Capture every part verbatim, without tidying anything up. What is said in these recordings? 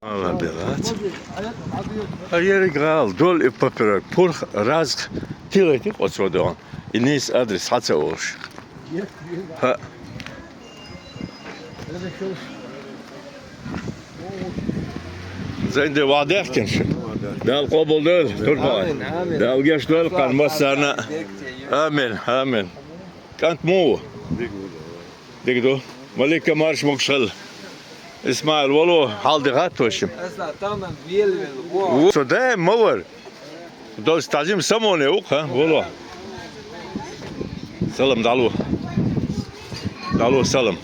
Алла белац. А ерриг гӀала, дола и папирак, пурх, разх, тилайтик оцо доагӀа. И нийса адрес хьа ца олуш. ХӀа. Зайде ваӀ дехкина шу. Дала къобалдойла, Турпалай. Амин, амин. Дала гечдойла кхарна массарна. Амин, амин. КӀант муха ву? Дика ду. Малика, марша могуш хила. Исмаил, вало, хьал де хатта вешим. Аса тамам велвел во. Со даим ма вар. Дос тазим самоне ук, ха, вало. Салам далу. Далу салам.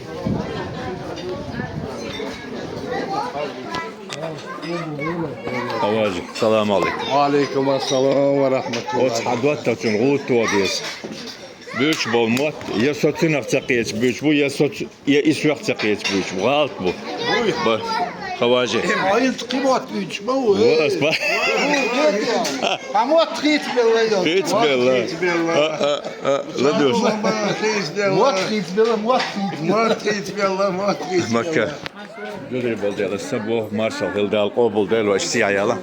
Аважи, салам алейкум. Алейкум ассалам ва рахматуллахи. Оц хьадваттачун гӀутту деза. Буьйцуш болу мотт, я со цуьнах ца кхеча буьйцуш бу, я со ц-, я и соьх ца кхеча буьйцуш бу. ГӀалат бу. Буй. Ба, хаважи. Эм, айнца кхин мотт буьйцуш ма ву. Вас, ба. Хьан мотт хийцабелла йо. Хийцабелла. Хийцабелла. А, а, а, ладуш. Мотт хийцабелла. Мотт хийцабелла, мотт хийцабелла. Мотт хийцабелла, мотт хийцабелла. Макка. Гуьлдри болу дела, са боху маршалла хила, Дала къобалдойла вайша сехьаяла.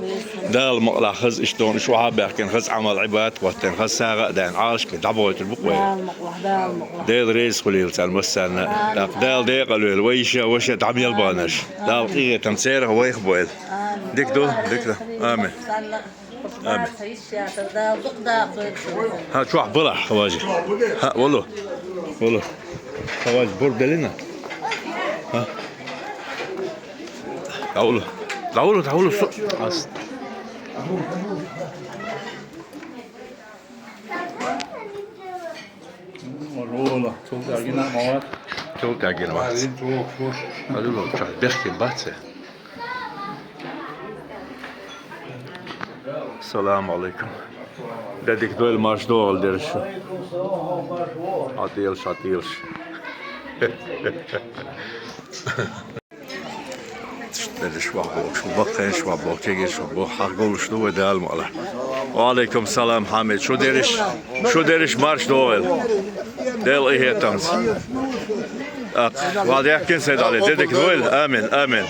Дала мукъалахь хаза иштта вон, уьш охьа а баьхкина, хаза Ӏамал, Ӏибадат хӀоттийна, хаза сагӀа а даьлла, Ӏалашкхи дӀабохуьйтур бу-кх вай. Дала мукъалахь, Дала мукъалахь. Дела реза хуьлийла царна массарна. ТӀаккха Дала декъала йойла вай йиша, ваша, дӀа мел баханарш. Дала къинхетам церах, вайх а бойла. Дика ду, дика ду. Амин. Амин. Хьан чохь балахь, хаважи. Хьан, вало. Вало. Хаважи, бур делина. Хьан. ДӀавулу. ДӀавулу, дӀавулу, со-, ас. Рола, цул тӀаьхьа гина ма вац. Цул тӀаьхьа гина вац. Азулов чохь бехке бац. Салам алейкум. Де дика дойла, марш догӀал дерш. Хьатийлаш, хьатийлаш. Делаш вахь бохуш, баккхенаш вахь боху, кегирш вахь боху, хьахголуш ду вай Дала мукъалахь. Ва алейкум салам, Хьамид. Шу дерриш, шу дерриш марш догӀийла. Дела къинхетамца. Ва дехкина сайн Дала, де дика дойла. Амин, амин.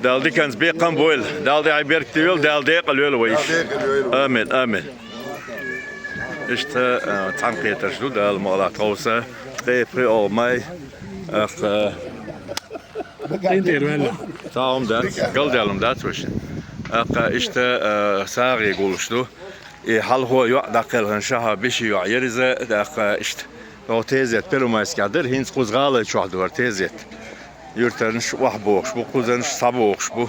Дала диканца бекхам бойла. Дала тӀехь беркате йойла, Дала декъала йойла вай йиш. Амин, амин. Иштта, а, цхьаьнакхетарш ду, Дала мукъалахь, тховса, ткъе пхи олмай, ах, а, Цхьа хӀума дац, галдаьлла хӀума дац вайшин. ТӀаккха иштта, а, сагӀе гуллуш ду. И хьалхо йоӀ дӀакхелхина, шаьхьа биши йоӀ яра иза, тӀаккха иштта. Тхо тезет Первомайскехь дара, хӀинца кхуза гӀалай чохь ду хӀара тезет. Юьртанаш охьабохуш бу, кхузанаш схьабохуш бу.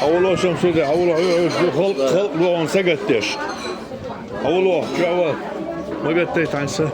Хьавола, Шамсудин, хьавола, хьо, хьо, хьо, халкъ, халкъ лоӀам сагатдеш. Хьавола, чу хьавола. Ма гатдайтахьан са.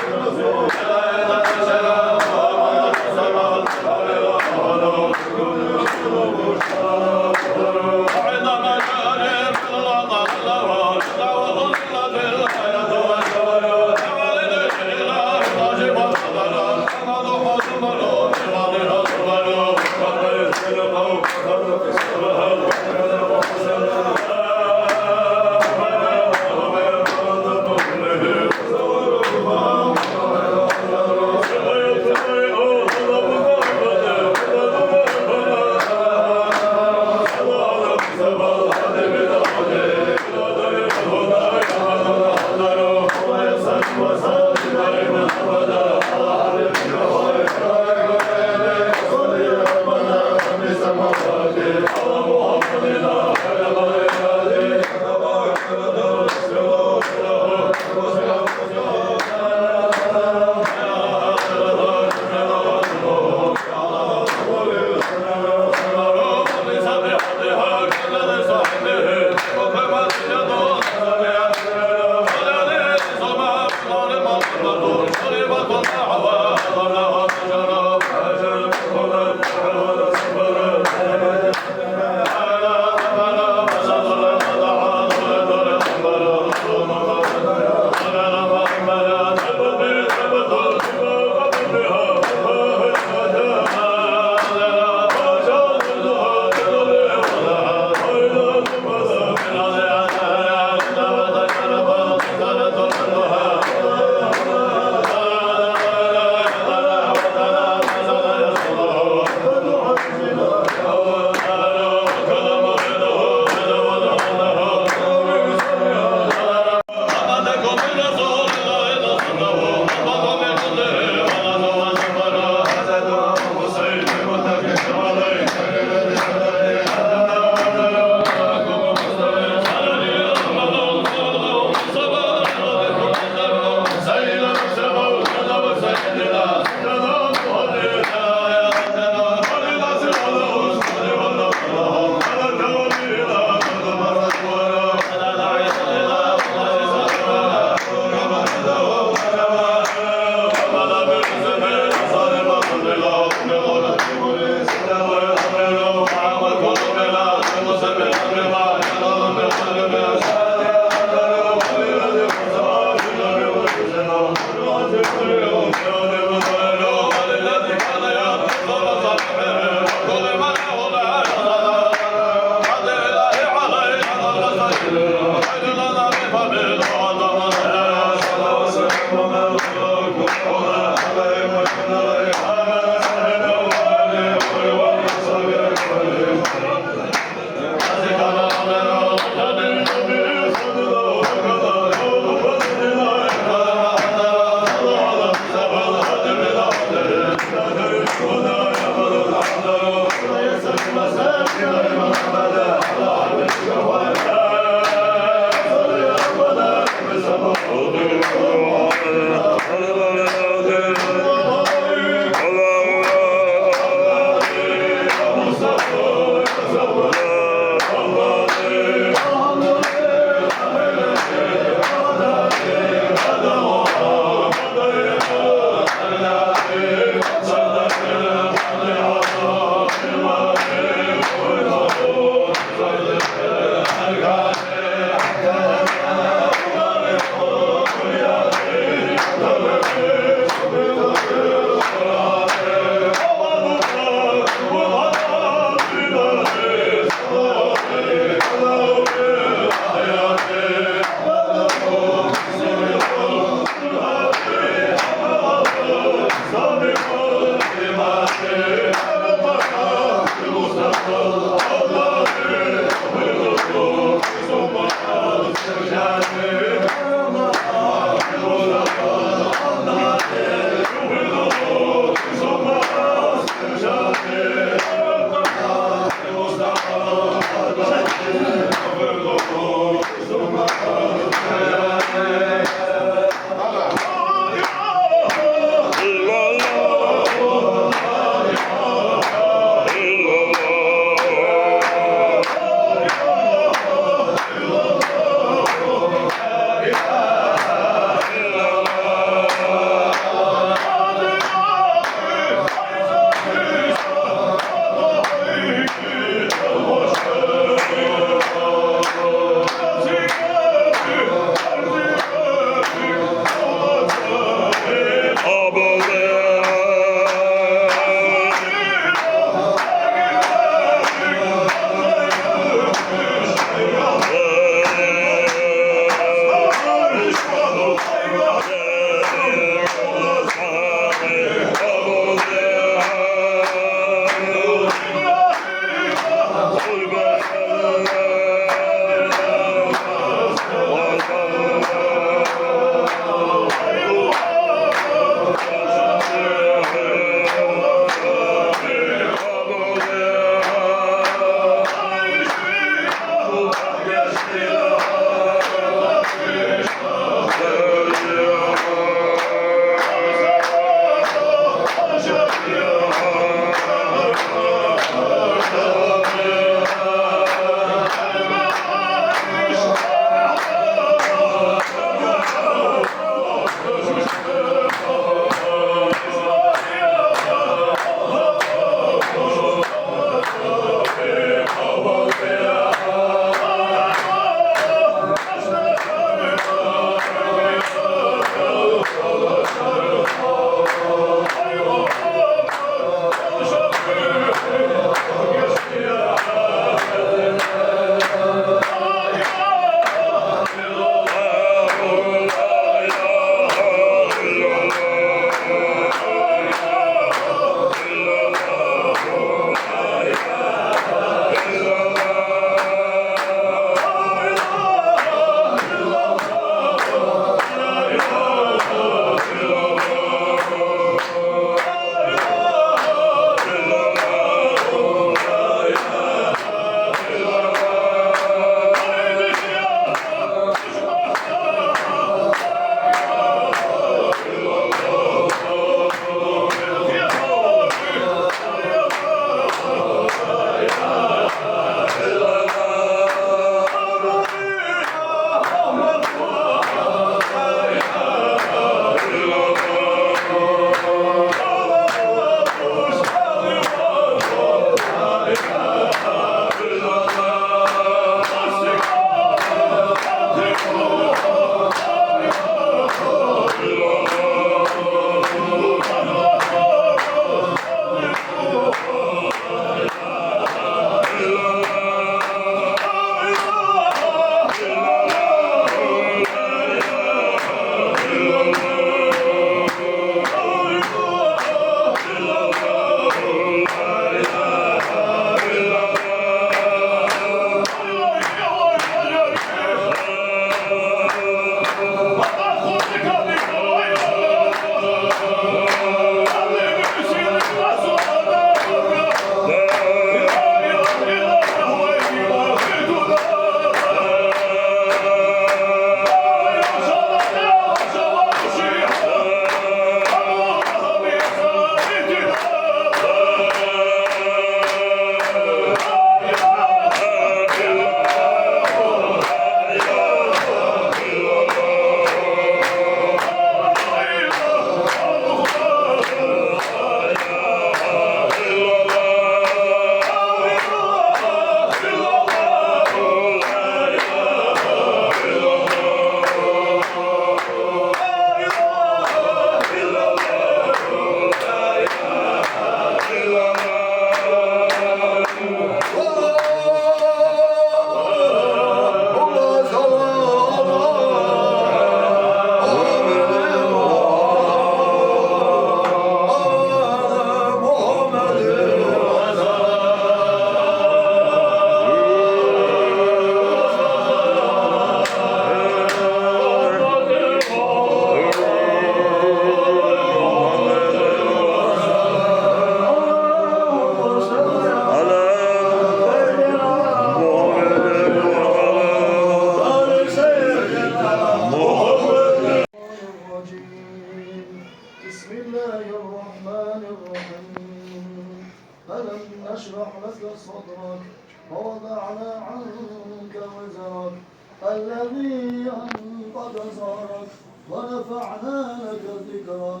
الذي أنقض ظهرك ورفعنا لك ذكرك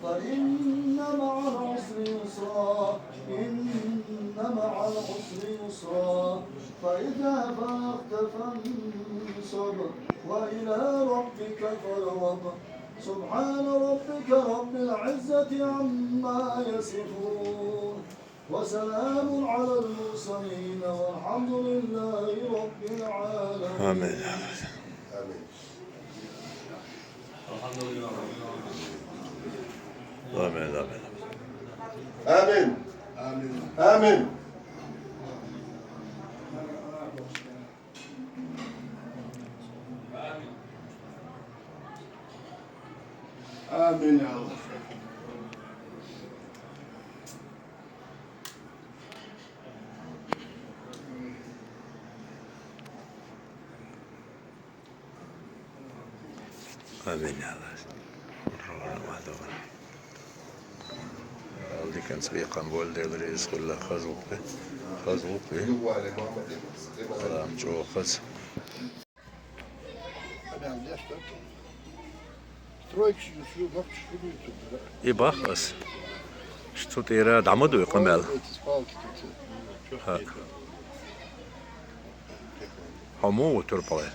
فإن مع العسر يسرا، إن مع العسر يسرا، فإذا فرغت فانصب وإلى ربك فارغب. سبحان ربك رب العزة عما يصفون، وسلام على المرسلين والحمد لله رب العالمين. آمين. آمين. آمين. آمين. آمين. آمين يا الله. آمين يا الله. Aldık sıvı kan bol devri izkulla hazuk be. Hazuk be. Allah'ım çoğu haz. Стройкаш ю шу нохчаш шу дуйцу. И бах аз. Что ты рад, а мы дуй камел. Эти спалки тут. Ха. Хьо муха тур пале?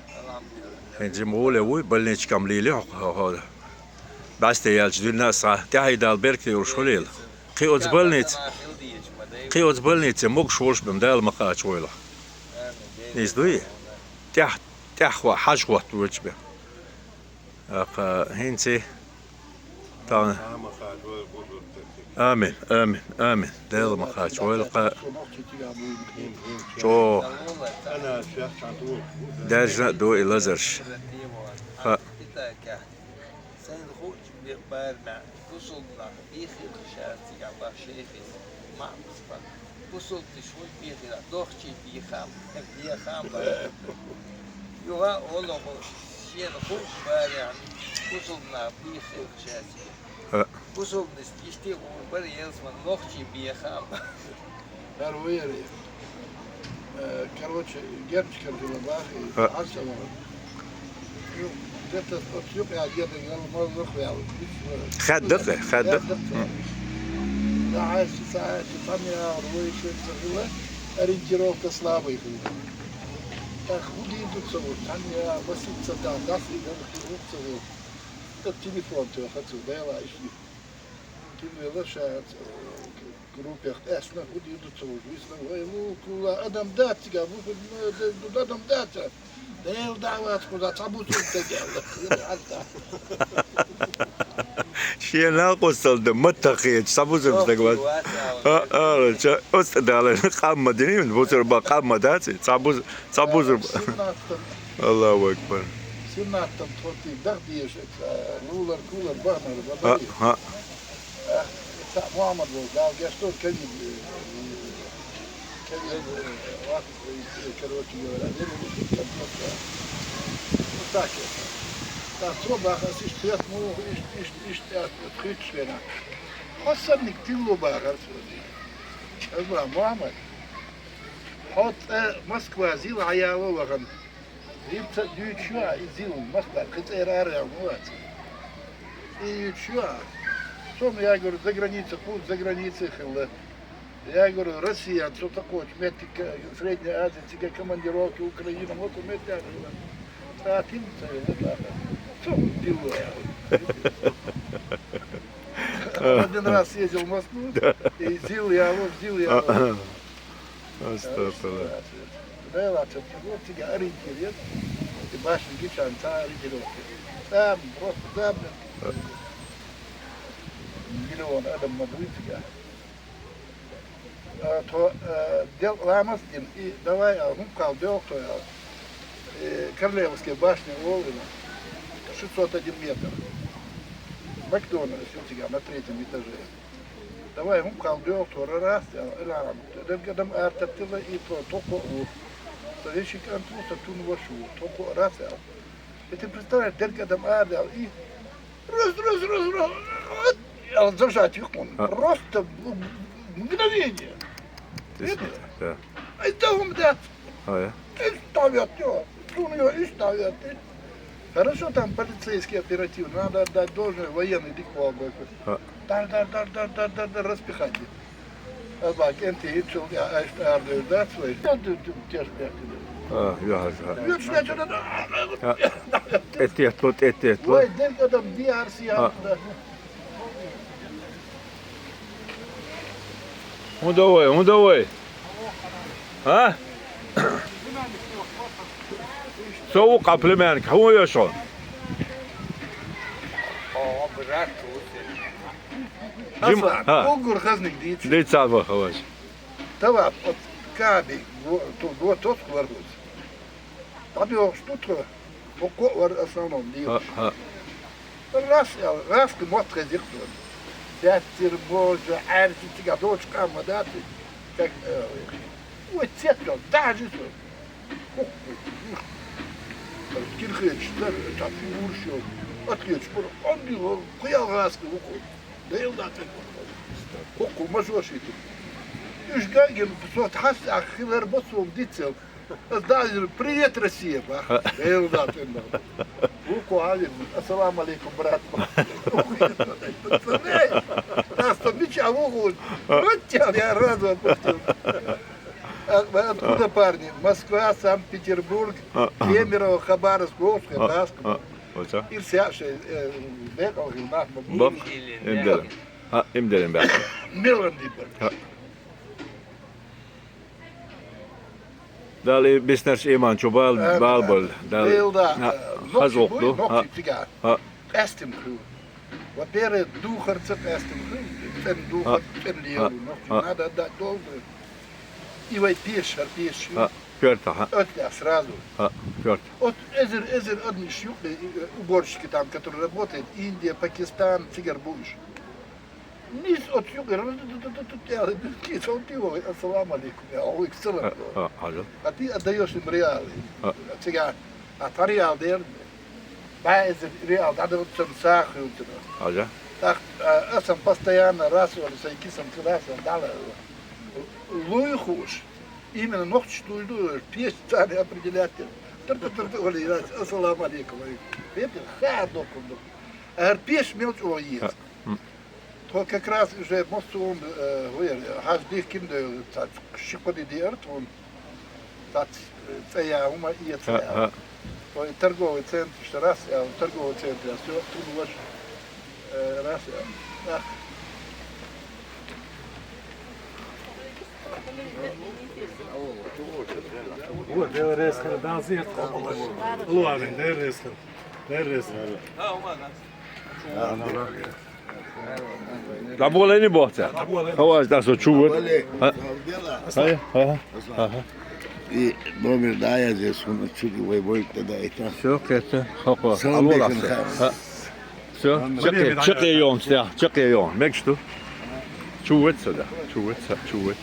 ХӀинца муха ле вуй, больничкам лийли хьо, хьо, хьо. Басте ялч дуьнна са, тӀаьхьа дал берк йолуш хуьлийла. Кхин оцу больница, кхин оцу больница могуш волуш бен Дала ма кхача войла. Иза дуй? ТӀаьхьа, тӀаьхьа хьажа хӀотта вочу бен. Аха, хӀинца тан. Амин, амин, амин. Дела ма кхача войла кха. ЧӀо. Даьржина а ду и лазарш. Ха. Сайн хуучу барна, бусулбанах бийхира ша цигахь бах шайхе, маъ бусбан. Бусулбанаш хӀунда бийхира, дохчий бийхам, бийхам бара. Юха олугӀу шена хуучу барехь, бусулбанах бийхира ша цигахь. Бусулбанаш иштта а гӀур бара, ялсман нохчий бийхам. Короче, герчкар хила бахи, хьарчавар. Дета оцу юкъа деда гал мал вахвел. Хаддакъе, хаддакъе. Дахьа ша цхьа цхьа яхар вай шуьца хила, ориентировка слабый хила. Так, хӀун дийр ду ца ву, цхьа яхар, масица да, даси дан хила ца ву. Тот телефон тоьхна цу, дела ишли. Кхин вела ша группех къаьстина, хӀун дийр ду ца ву, висна, вай, ву, кула, адам дац цигахь, бу, адам дац. Дела дӀа вац кхуза, цхьа бусулба стаг аьлла. Шен накъостал дан маттахъеча, цхьа бусулба стаг вац. А, а, ча, оцу тӀа далайна, къам ма дина, бусулба къам ма дац, цхьа бус-, цхьа бусулба. Аллаху акбар. Суннаттан тхо тӀе даха дезаш, лулар, кулар, бахнар, Ха, бабари. ха. Ца Мухьаммад вол, Дала гечдойла, ковид, ковид, короче говоря, вирус, вот так это. Так, цо баха, ас иштта хетта, ну, иштта, иштта, иштта, иштта, тхуьйцуш вена. Хьо санниг тилла бахар цо. Аз бах, Мухьаммад, хьо цӀа Москва зил хьаяло вахана. Рица дуьйцуш ю а, и зил, Москва, кхин цӀера ара яьлла вац. И юьйцуш ю а. Со ма ягур, заграница, кхуза заграница хилла. Ягур, Россия, со такочу меттиг, Средняя Азия, цига командировки, Украина, вот у меттиг хилла. Ца тим ца ю, вот так. Со дилла. Один раз съездил в Москву, и зил я, вот зил я. Астагфирулла. Дела цо чего цига ориентирует, и башни гичан ца ориентировка. Там просто забыл. Миллион адам ма дуй цига. А то, э, дел ламас дин, и давай, а, хӀун кхал дел кто я. Э, Королевская башня Олина, шестьсот один метр. Макдональдс у тебя на третьем этаже. Давай, хӀун кхал доьгӀу тхо рарахца аьлла, Ӏилан, дерг адам ара таттила и тхо, тхо кхоъ ву. Сан вешин кӀант ву, сан тун ваша ву, тхо кхоъ рац аьлла. И ты представляешь, дерг адам ара даьлла и раз, раз, раз, раз, аьлла зажать юкъун. Просто мгновение. Видно? Ай, да, хӀума дац. Ай, да, вет, ё. Ну, его ищут, наверное, ты. Хорошо, там полицейский оперативный, надо отдать должное, военный диквал. Ха. Дар, дар, дар, дар, дар, дар, дар, распихать. А бак, энти ицул, я, аш, ар, да, свой. Да, ты, ты, те ж пять. А, я, я. Ю, что, что, да, да. Ха. Эти, то, эти, то. Ой, дэн, когда в D R C, ха, да. Ну давай, ну давай. А? Со вукъа, племянник, хьо вешон? О, брат, Джим, Аслан, ха. Уггар хазниг дийца. Дийца ваха вац. Тава, от Каби, во, то, во, тос варгуз. Таби ох, что тхо? Бо ко вар основном дийца. Ха, ха. Раз, я, раз, ки мотт хезик сон. Сяттир, може, арзи, цига дочка, ма дати. Так, э, ой, цетка, даже сон. Ух, ух. Кирхеч, так, так, фигуршо. Отлично, пор, он дило, хуя раз, ки, ух. Да и ладно. Ух, мажор шиту. Уж гаген, сот хас, а хилер босом дицел. Даже привет, Россия, ба. Ха. Эл да, тен да. Вуко, Али, ассаламу алейкум, брат. Представляешь? Нас там бича вугу. Вот тебя, я рад вам, пустил. А вы откуда, парни? Москва, Санкт-Петербург, а, а. Кемерово, Хабаровск, Волжская, а, Баскова. А, вот так. Ирсяше, э, бегал, и нахма. Бак. Имдерем. А, имдерем, бак. Меландибер. А. Дала биснарш иман чу бал-, э, балбал, Дала. Дела, а, э, хазлух ду, нохчи буй, нохчи, а, цига. А. Къестим ху. Во-первых, духарца къестим ху, цен духар, а, цен леву, а, нохчи, а. Надо отдать должное. И вай пеш, ар пеш. А, пёрта, а. От я сразу. А, пёрта. От эзер, эзер одни шюк, э, уборщики там, которые работают, Индия, Пакистан, цигар буйш. Низ от югер, тут, тут, тут, тут, я, кис от его, ассаламу алейкум, я, алейкум салам. А, а, алло. А ты отдаёшь им реалы. А. Цыган. А та реал дер, ба эзер реал, надо вот сам сахуй, вот это. Алло. Так, а, а сам постоянно раз, вот, сай кисам, раз, дала. Луй хуш. Именно ногти туйду, пеш цани определять. Тыр, тыр, тыр, тыр, оли, ассаламу алейкум, алейкум. Бепир, ха, докум, докум. Ар пеш мелч о ес. А, м. То как раз уже мосун, э, вер, хаж дих ким да, цац, шикоди ди арт, он, цац, э, цая, ума, и цая. Ха, ха. То и торговый центр, что раз, я торговый центр, я всё, тут ваш, э, раз, я, ах. Ва, дел резко, да, зерт. Луарин, дел резко. Дел резко. Даболени бохца. Хаваж да со чувот. Ха? Ха, ха, ха. И номер да я здесь, он чуги вай бой тогда это. Всё, кета. Хапа. Салам алейкум, алейкум, ха. Ха. Всё, чекъе, чекъе ён, всё, чекъе ён. Мекшту. Чувет сюда, чувет, чувет.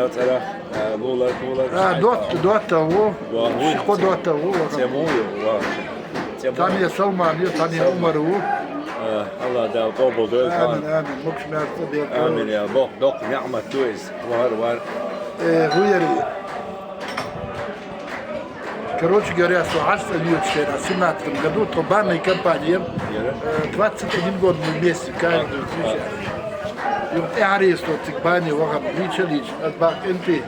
Цӏарах, э, лулар, лулар. А, дот, дота ву. Ва, ву. Ши-кхо дота ву, ва. Цӏе муй ю, ва. Цӏе муй. Тани Салман ю, тани Умар ву. Э, Аллах Дала къобал дойла. Амин, амин. Мукш мярца бер. Амин, я Бог, докъ ниъмат ду из. Вар, вар. Э, ву яри. Короче говоря, со гьарц а виючу шера, в семнадцатом году, то банная компания, э, двадцать один год мы вместе, каждую встречаем. И вот я арестовал цик бани вахаб, лича, лича, от бак инти,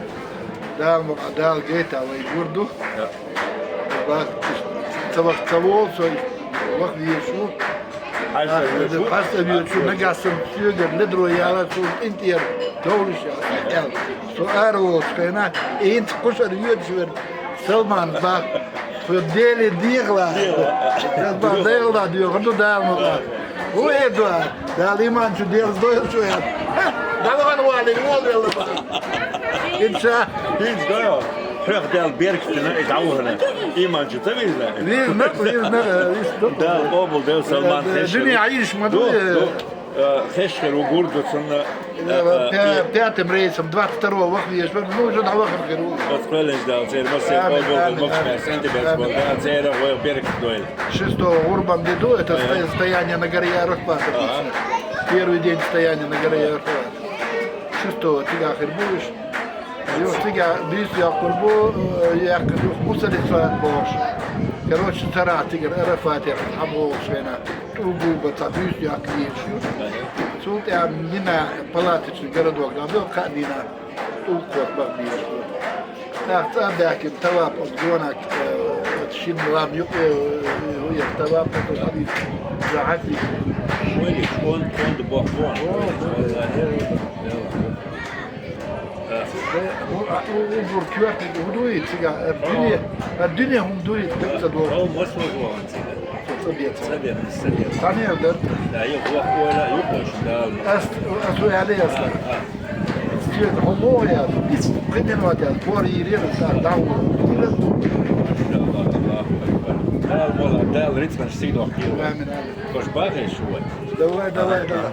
Дала, Дала гайта вай гурду. Бак, ца вах, ца вол, со вах вишу. Хьаста виючу, хьаста виючу, нагахь санна соьгара ледро яла, цо интер довлуш яла, аьлла. Со ара волчу хенахь, и хӀинца кхушара йоьдуш верг Салман бах, тхо Деле дехала. Салман Деле доьхур ду Дала мукъа. Ву э дуа, Дала иман чу дехас дойла чу ян. Дала ван вали, вол велла бах. Инша. ХӀинца дойла. Хьох Дала беркат дина, и дӀавахана. Иман чу ца вирзина? Вирзина, вирзина, вирзина. Дала къобал дойла, Салман, э, хеш дуьне хир. Ӏийш ма ду, ду, э, ду. Э, хеш хир ву гурду цунна, э, э, пя-, э, пятым рейсом, двадцать второго вахвеш, ну, уже дӀавахар хир ву. Бац кхоьллинчу Дала, церан массеран къобал дойла, амин, амин, амин, амин, амин, мокшмер, сентябрь болу, да, церан вай беркат дойла. Шестого гӀурбан де ду, это, э, сто-, стояние на горе Арафат, ага, обычно. Первый день стояния на горе Арафат. Шестого цигахь хир бу уьш. Юха цигахь буьйса йоккхур бу, э, яьккхина юха Мусалифа бохуш. Короче, цара цигара Арафатера хьабогӀуш вена. ТӀулгу бан цхьа буьйса йоккха везаш ю. Цул тӀаьхьа Мина палаточный городок дан ду, кхаа дийнахь тӀулг кхочу бан безаш ду. ТӀаккха цӀа а баьхкина, таваф оцу гонах, э, шина лам юкъе, э, э, таваф оцу хьадис, за хьадис. Вай, кон, кон ду боху, кон. О, о. Э, хӀу, а, хӀу, хӀу, хӀу, коьртаниг хӀу дуй цига? Э, дуьне, э, дуьне хӀума дуй, дагца догӀу. Хьо мас вожу ван цига? Со ца беца. Ца беца, ца беца. Цхьанера дара? Да, я воху ойла, юхуш, да. Ас, ас ву аьле ясла. А, а. Стига хӀума вогӀу яц. Ис кхидин ват яц. Бор йийр яра, са дагӀу. Иншаллах, Аллаху акбар. Дала мола, Дала рицкъанаш сийдохкийла. Амин, амин. Хош бахеш вай. Давай, давай, давай.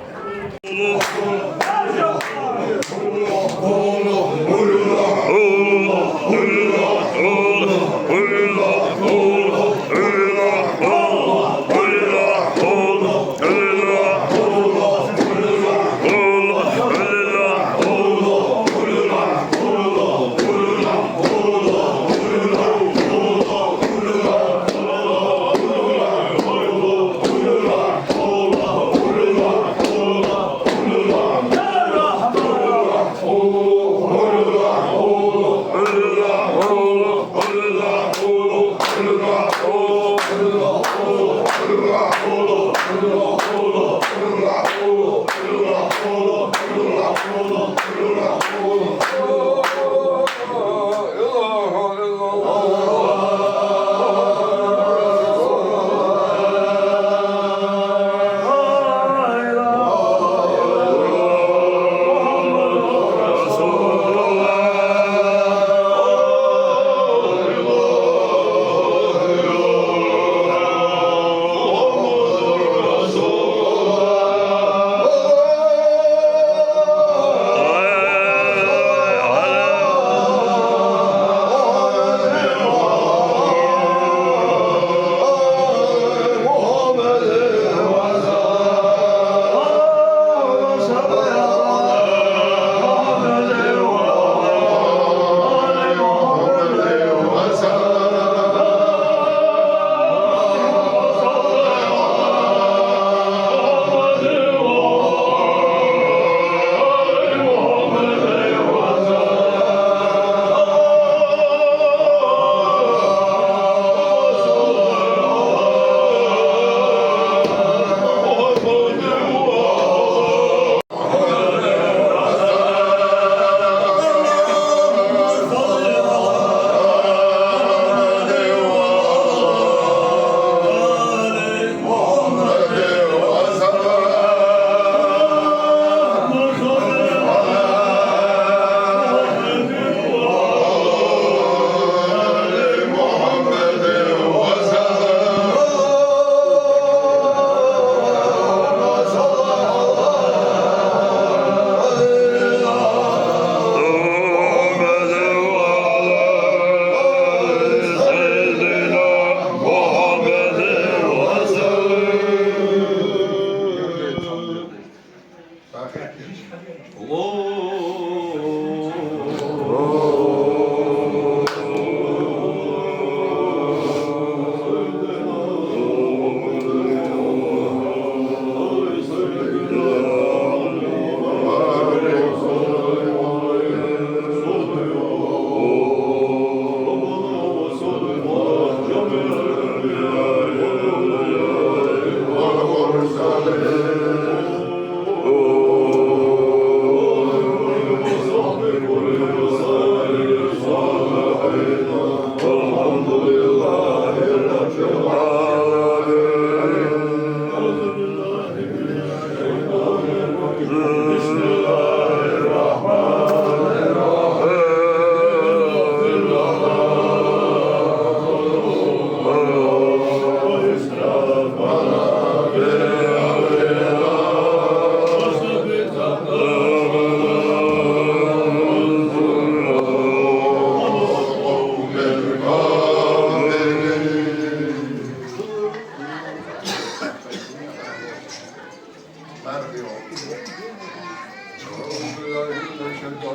بسم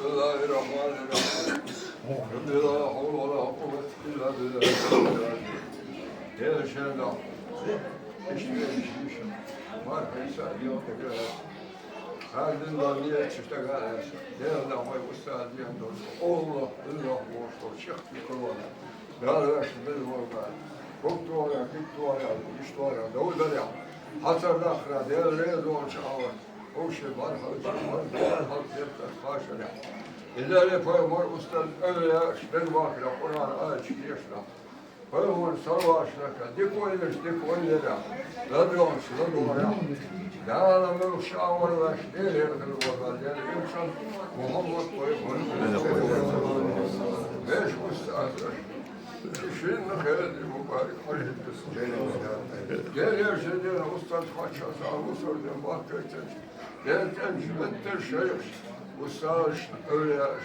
الله الرحمن الرحيم. لا حول ولا قوة إلا بالله. يا شيخنا. Иште, иште, иште. Мар кайса, ёлка грас. Хардин да не чита грас. Дел да мой устал ден дон. Аллах, Аллах, мошто, шехти корона. Дал раш бил ворга. Кук туара, кик туара, иш туара, дол даря. Хацар дахра, дел ре дон чавар. Оше бар хал, бар хал, бар хал, дер кат фашаря. Идале пой мор устал, өвля, шбер вахра, Куран, ач, ешра. Пайгамбар саллаллаху алейхи ва саллям, дикойлеш, дикойлера, ладронш, ладора. Дала мел шаварлаш, дерер дурбаза, дер инсан Мухаммад пайгамбар. Беш устазлаш. Шин хелди мубарек, хажи. Дерер шедер устаз фача, саву сорден баккача. Дерер шедер шейх. Устазлаш, өвлияш.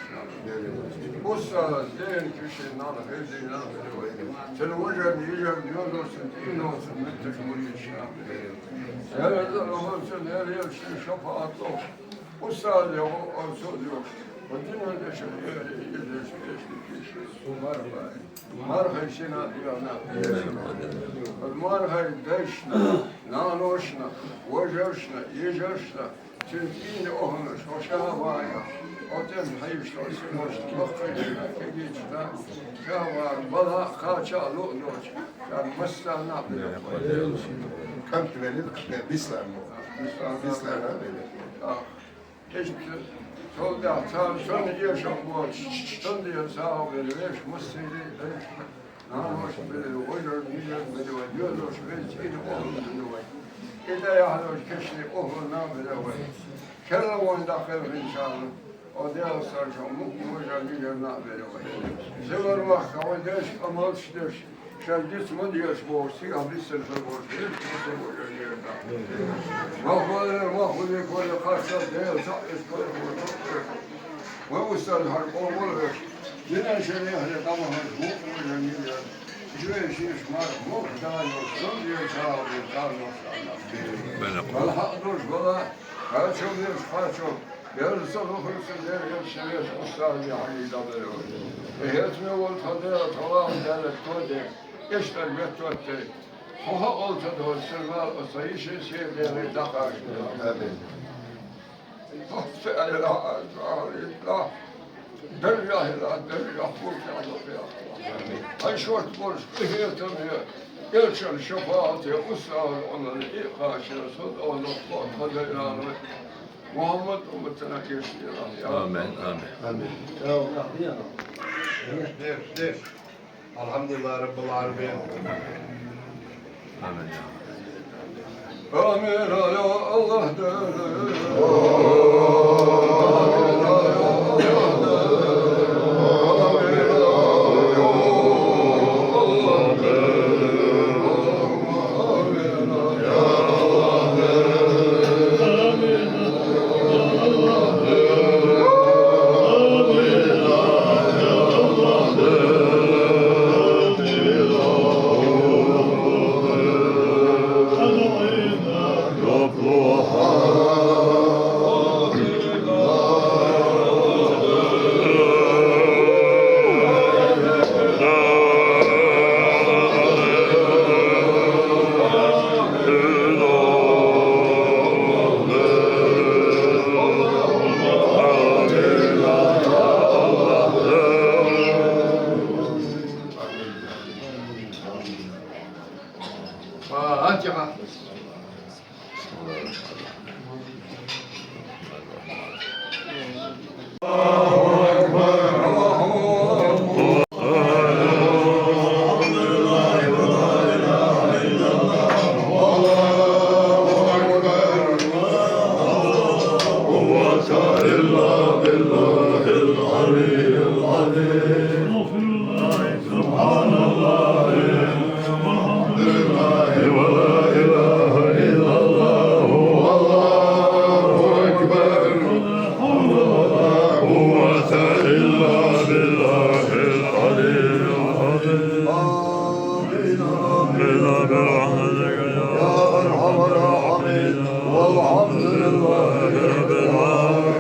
Устаз, ден киши, нал, хевди, нал, хевди. Сен важар, нижар, нёзорсун, иносун, меттеш муридшна. Сен раза лохоцен, эр елши шафаатлох. Устаз, я, о, о, созёк. Один он дешер, эр, эр, эр, эр, эр, Умар бай. Мархай сина дивана. Мархай дайшна, наношна, вожаршна, ежаршна. Сен ин охнаш, о шавая. Отен хайш, о синош, бахкайшна, кегична. Шава, бала, кача, лудлоч. Шар масса на. Кам твелит, бислам. Бислам. Бислам, а, бели. А. Иште, сол да, сам, сон иешам боч, сон да сау бери, веш, мусири, веш. Нанаш бери, вожар, нижар бери, вай, ёлош, веш, ин охун бери, вай. Ида яхлош, кешни, охун на бери, вай. Керла вон да хер, иншалла. О дел саржа, мук, вожар, нижар на бери, вай. Север вахта, вай, деш, амалш, деш. Шардис мадьяш бор, сига бисер бор, бисер бор, ерда. Махвалер, махвали коля, кашта, дел, са, эс коля, бор, бор. Ва устаз хар, бор, бор, бор. Динен шере, хре, тамам, бор, бор, ерда. Жуе, шиш, мар, бор, да, но, сон, дел, са, бор, да, но, са, на. Бала, хак, душ, бала. Хачо, деш, хачо. Дел, са, бор, са, дел, дел, шере, устаз, я, хали, да, бер, бор. Эхет ме, вол, та, дел, та, ва, дел, то, дел. Иштар беттотте. Хо-хо олта дол сирвал оса ише се дери дахаш. Амин. Хо фе'ла, фе'ла. Дерра ила, дерра, хо фе'ла, фе'ла. Амин. Ай шорт борш, ихетам я. Элчан шафаат я, усал онан, ихаш я, сот онан, хо, хо, дерра, Мухаммад умматына гешт ила. Амин, амин. Амин. Деш, деш. الحمد لله رب العالمين. آمين يا الله. آمين يا الله. فاتحة. إلا بالله العلي العظيم. سبحان الله والحمد لله ولا إله إلا الله والله أكبر. ولا حول ولا قوة إلا بالله العلي العظيم. آمين. آمين برحمتك يا أرحم الراحمين. والحمد لله رب العالمين.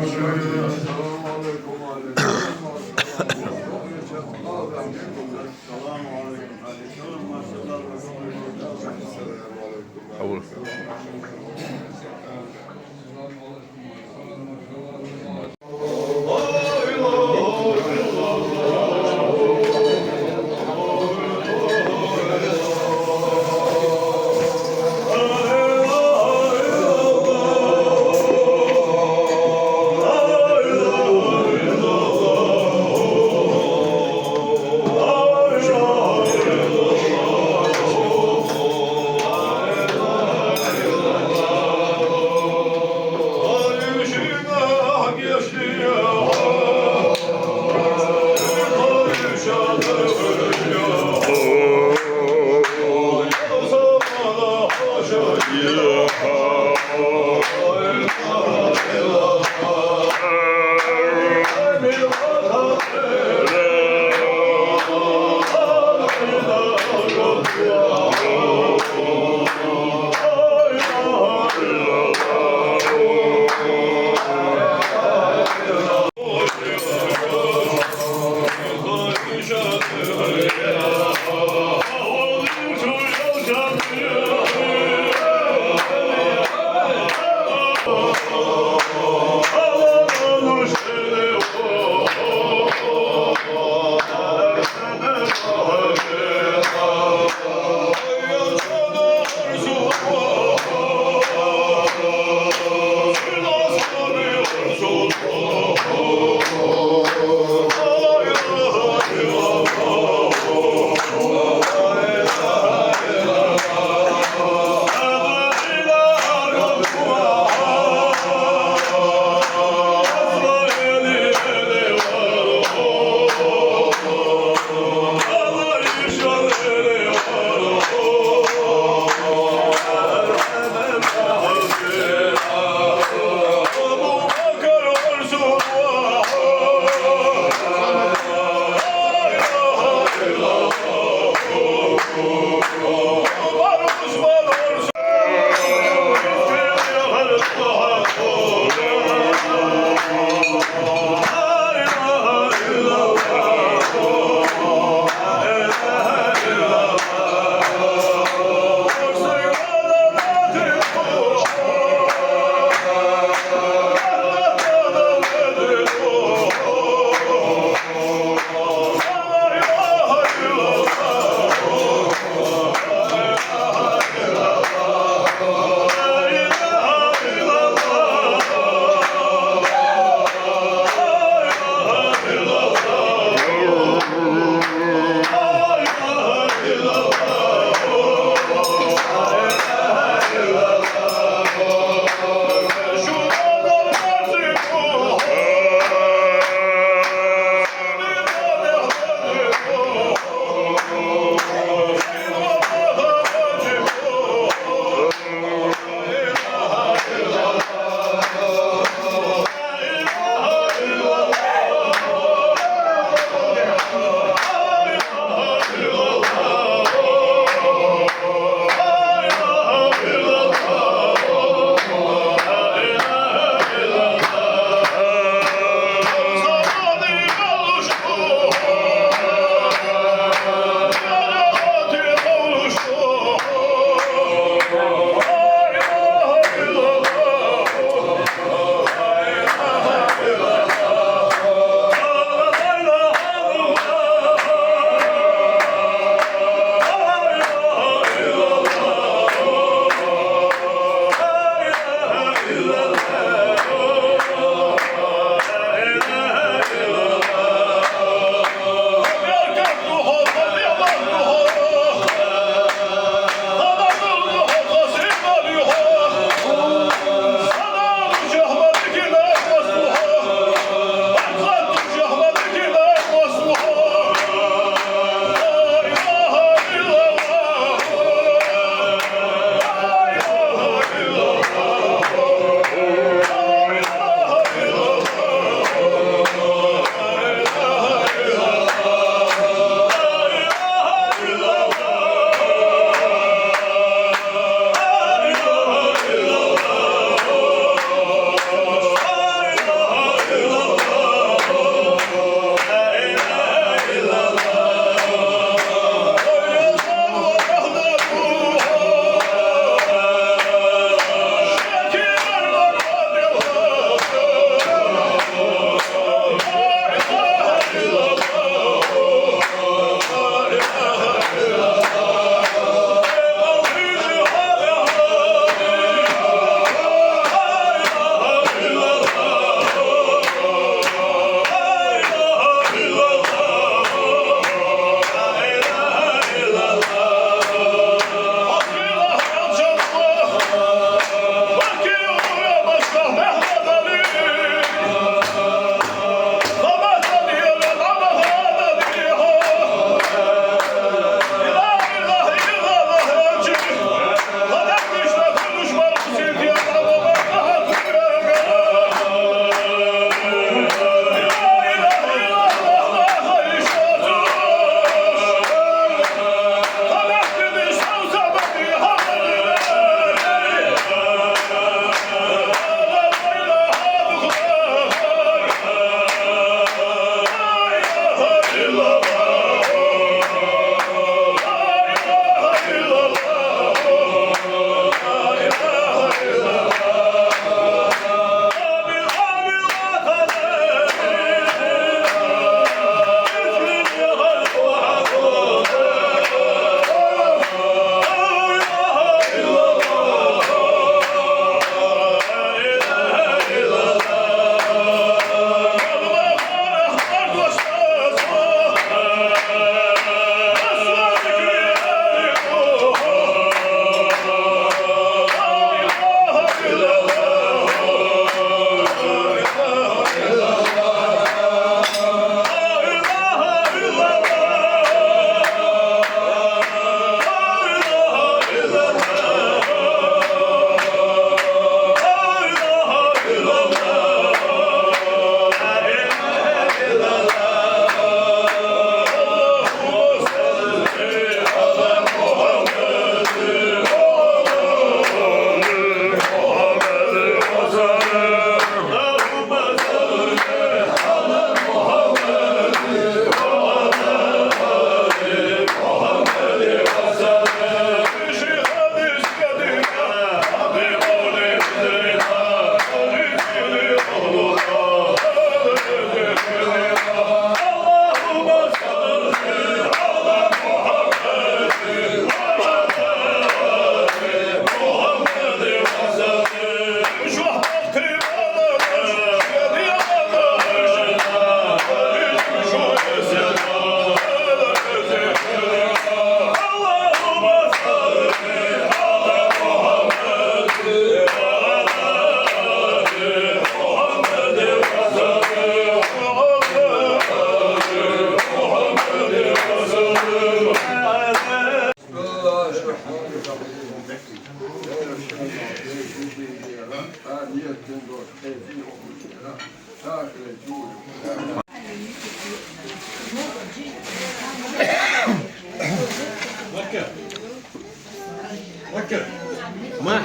Ма.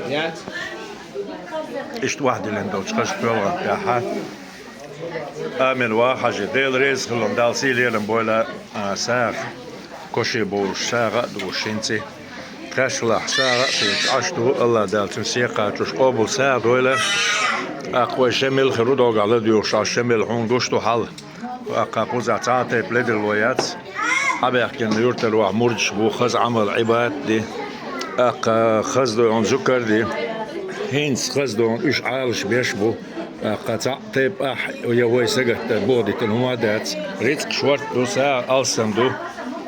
Яц. Иштта вахдилина долчу хаза тоьлгӀанна тӀехьа. Амин, ва Хьажи, Дела реза хуьлда, Дала сий-лерам бойла, а, сагӀа, коши болуш, сагӀа а дууш хӀинца. Тхаьш лахь сагӀа а хеташ Ӏаш ду, АллахӀ Дала цуьнан сий кхачош къобал сагӀа дойла. ТӀаккха вай Шемал хир ву догахь ладоьгӀуш, Ӏаш Шемал хьуна гуш ду хьал. ТӀаккха кхузахь цхьа а тайпа ледарло яц. Хьабаьхкина юьртара вахь мурдаш бу, хаза Ӏамал, Ӏибадат ди. ТӀаккха хаза ду хьуна зукар ди. ХӀинца хаза ду хьуна уьш Ӏалаш беш бу. ТӀаккха цхьаъ тайпа ахь я вай сагатта боху дитина хӀума а дац. Рицкъ шорта ду, сагӀа алсам ду.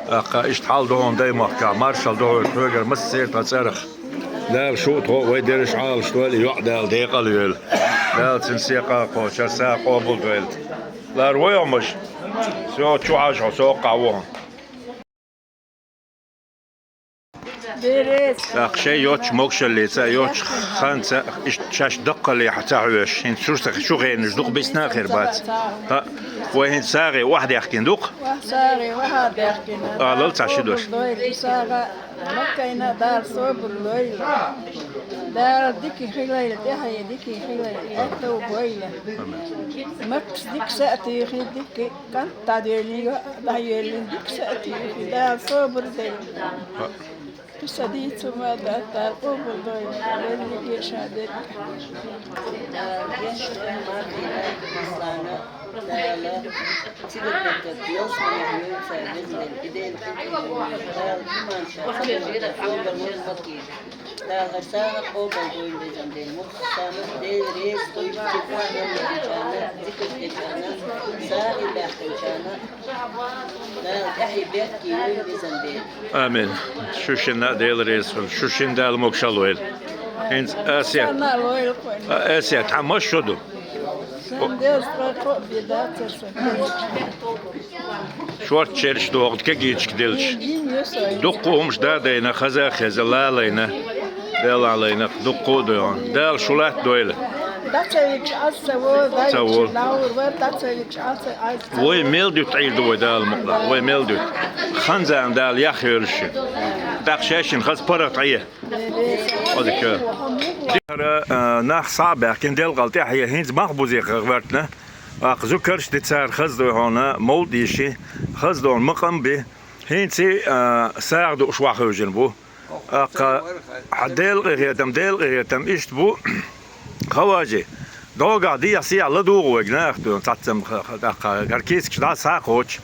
ТӀаккха иштта хьал ду хьуна даймахкахь, маршалла ду хьоьга, хьоьгара массеран тхан цӀарах. Дала шу а тхо а вай дерриш Ӏалаш дойла, йоӀ Дала декъала йойла. Дала цуьнан сий кхачош сагӀа къобал дойла. Лар вай хьо, Маша. Со чу Ӏаш хьо, со кхахь ву хьо. ТӀаккха шайн йоцчу могушаллица а, йоцчу ханца а, иштта шаьш даккхалле хьан ца хьоьжуш, хӀинца шуьшта шу хенаш дукха бисна а хир бац. ХӀаъ, вай хӀинца сагӀе охьадаьхкина ду-кх? Охьа сагӀе, охьа а даьхкина. Алал цхьа ши дош. Собар лойла, сагӀа а, Маккайна а Дала собар лойла. Дала дика хилийла, тӀаьхье дика хилийла, аьтту бойла. Маккас дика са а туьйхи, дика кӀант дӀадоьллина, йоӀ дӀайоьллина, дика са а туьйхи, Дала собар дойла. Кхин са дийца хӀума дац, Дала къобал дойла, берриге а ша дерг. Дала гечдойла мархина, Руслана, Дала цигара даккхарца ялсаманехь йойла цара, веза Дела, и Дела къинтӀера йойла, Дала иман ша ца догӀийла, собар ван ма кийла. Дала хӀара сагӀа къобал дойла, везан Дела, муххалца а Дела реза хуьлда, цигахь хьалхарчарна, зикар дечарна, сагӀина баьхкинчарна. Дала тӀаьхье беркате йойла, везан Дела. Амин. Шу шинна а Дела реза хуьлда, шу шинна Дала могушалла лойла. ХӀинца Асет. Санна а лойла кхойна. А, Асет, хьан мас шо ду? Сан деза ткъа кхоъ бен дацара сан. Шортта шераш доху кегийчка делча. Дуккха а хӀумаш да а дайна, хаза а хеза, лалайна, Дала лайна, дуккха а дойна. Дала шу латта дойла. ДӀа ца вича Ӏа ца волу, ца волу. Лаур вара, дӀа ца вича Ӏа ца, Ӏа ца. Вай мел дуьтта Ӏийр ду вай Дала мукъалахь, вай мел дуьтта. Хан-зама Дала яхъйойла ши. ТӀаккха шайшинна хаза паргӀат Ӏе. Хьо дика. ХӀара, а, нах схьа а баьхкина делкъал тӀаьхье, хӀинца мах бузехьа гӀертна. Аккха зукарш ди цара хаза ду хьуна, мовлид йиши, хаза ду хьуна макъам би. ХӀинца, а, сагӀа дууш вахьуьйжина бу. Аккха хьан Делан къинхетам, Делан къинхетам иштта бу. Хаважи, догахь дехьа-сехьа ладугӀу вайга нах ду, цхьаццам ха-, ха-, тӀаккха, гӀар кийсакаш дӀа схьа а кхочу.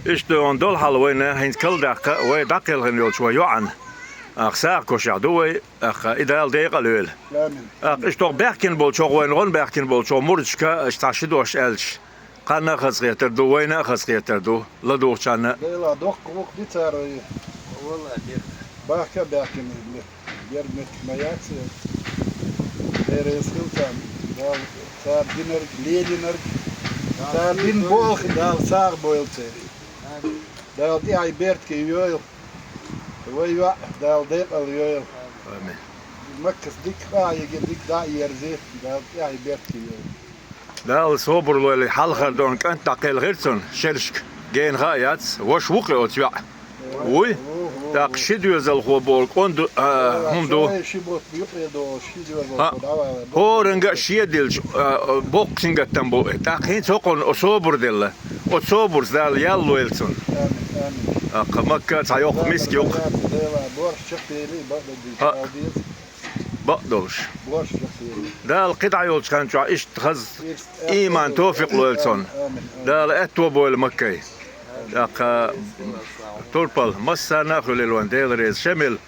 Иштта ду хьуна долу хьал вайна, хӀинца кала даккха, вай дӀакхелхина йолчу вай йоӀана. Аккха сагӀа кошехь ду вай, аккха и Дала декъала йойла. Амин. Аккха иштта хӀокху баьхкина болчохь, вайна гӀо баьхкина болчохь мурдашка аша цхьа ши дош аьлча, кхарна а хазахетар ду, вайна а хазахетар ду, ладугӀучарна а. Дела доккха гӀуллакх ди цара вай. Валла, дера. Бахка а баьхкина, дера меттиг ма яц, дера эсхил царна. Дала цара динарг, лелинарг, цара дина болх Дала сагӀа бойла церан. Дала тӀаьхье беркате йойла. Вай йоӀ Дала декъала йойла. Амин. Маккас дика къа а йиги, дика дӀа а ерзи, Дала тӀаьхье беркате йойла. Дала собар лойла, хьалхара дона кӀант дӀакхелхира цунна, шерашка гена хаа яц, ваша ву-кх оцу йоӀа. Вуй? ТӀаккха ши доьзалхо боху кӀант ду, а, хӀума ду. Ши бутт юкъе долу, ши доьзалхо дӀавала. ХӀоранга а шен дилча, а, боккха сингаттам бу. ТӀаккха хӀинца хӀокхунна собар делла. Оцу собарца Дала ял лойла цунна. Амин, амин. Аккха Макка а цхьа йоккха миска ю-кх. Дела борш чекхдели, бакъдерг дийца, хьал деза. Бакъ долуш. Борш чекхдели. Дала кхидӀа йолчу хан чохь иштта хаза ийман, тофикъ лойла цунна. Амин, амин. Дала аьтто бойла Маккай. ТӀаккха турпал массарна а хуьлийла вайн Дела реза. Шемил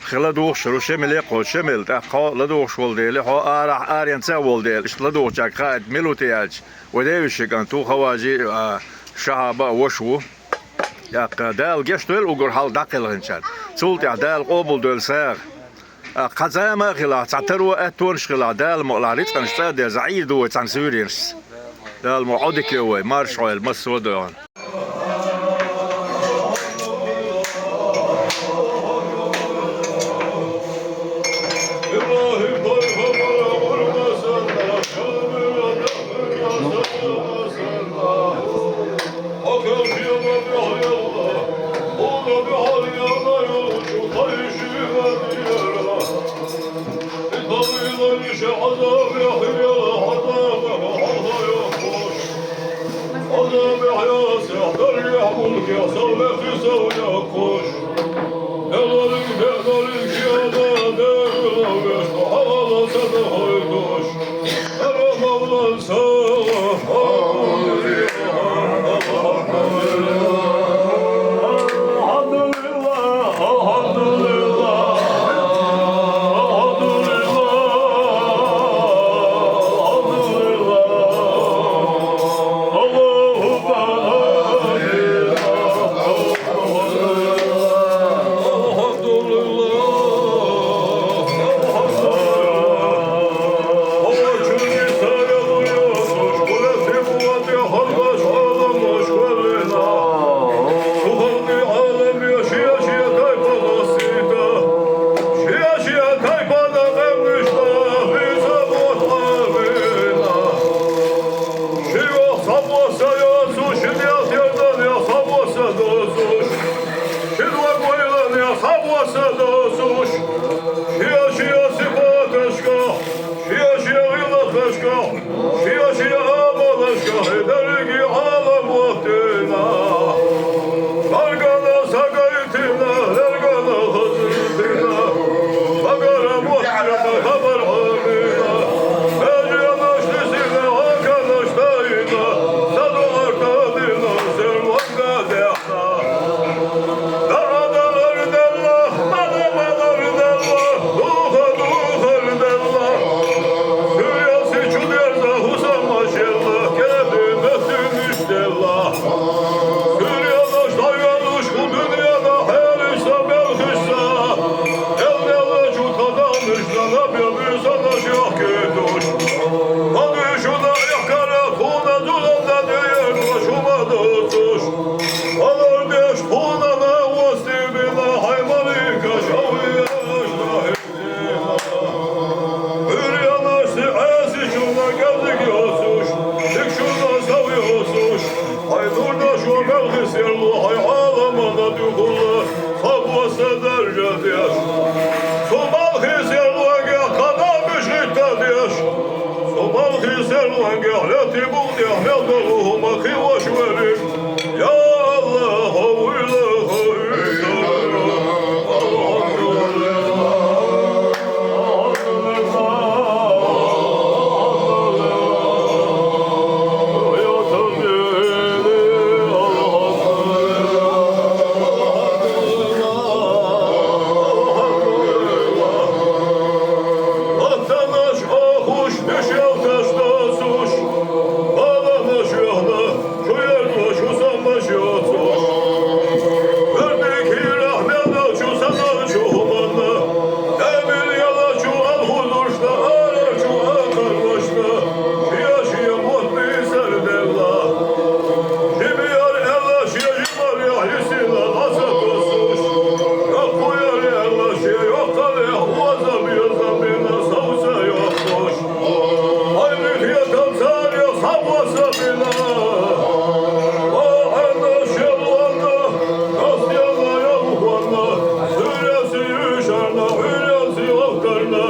хила духуш ру, Шемиле кхочу, Шемил, тӀаккха хьо ладугӀуш волу дела, хьо арахь аренца а волу дела, иштта ладугӀучаьрга хаийта мила ву те аьлча, вай девешин кӀант ву, Хаважи а, Шахьаба а ваша ву. ТӀаккха Дала гечдойла уггар хьалха дӀакхелхинчарна. Цул тӀаьхьа Дала къобалдойла сагӀа. ТӀаккха цхьа зама а хилахь, цхьа таро а, аьттонаш а хилахь, Дала мукъалахь рицкъанаш цӀа а деза, Ӏийр ду вай цхьана суьйренашца. Дала мукъ Ӏодика йойла вай, марша Ӏойла, массо а дойла. Шиа-шиа сипаташка, шиа-шиа гӀиллакхашка, шиа-шиа амалашка, хӀай дерриге гӀалам вахтина. Ларгана сагайтина, ларгана хазитина, багара мухтина, хабар гьамина, бежанаш дисина, гьаканаш дайна, саду артадина, серланга дехна. Дагъа-дагъар делла, бала-балар делла, духа-духар делла. Суьряси чудерза хӀусамашелла, кеби мехтиниш делла. Суьрядаш дагадуш хӀу дуьньяда хӀеришса, белхишса. Эл-нела чу тхаданиш, нана-беб инсанаш яхкетуш. Хадуьшуна ихкара хъуна зуламда дерла шума доцуш. Валардеш хъуна на вастибина, хӀай маликаш, авлияш дагьес дина. ХӀуьрянашти гӀясичуна кӀезиг йоцуш, дикшуна сав йоцуш, хӀай нурдаш ва белхи серлу, хӀай гӀаламана дуьхула, саб ва са даржадеш. Цу балхи серлуанга кадамиш гӀиттадеш. Цу балхи серлуанга лети букъдеш мел далу хӀума хиваш верриг. Я Аллагь, хьо вуйла, хьо вуьйла. Ватанаш ахуш, дешевкаш дацуш, баланаш вегьна, шу яртӀлаш, шу самбаш йоцуш. Вердикира мел далчу саналчу хӀуманна, тӀамил ялачу алхузушна, арачу акъарлашна, шия-шия мотт бийсар делла. Жибияр элла шия жибаря гьисила ласа тосуш. Йоккхуяр элла шия йоккхалехь ваза бирзабина савса йоккхуш. Гьайли хетан царех саб васабина. Ва гӀанна шелванна, касдиянна ялхванна, суьряси юьшарна, гӀуьряси вахтарна,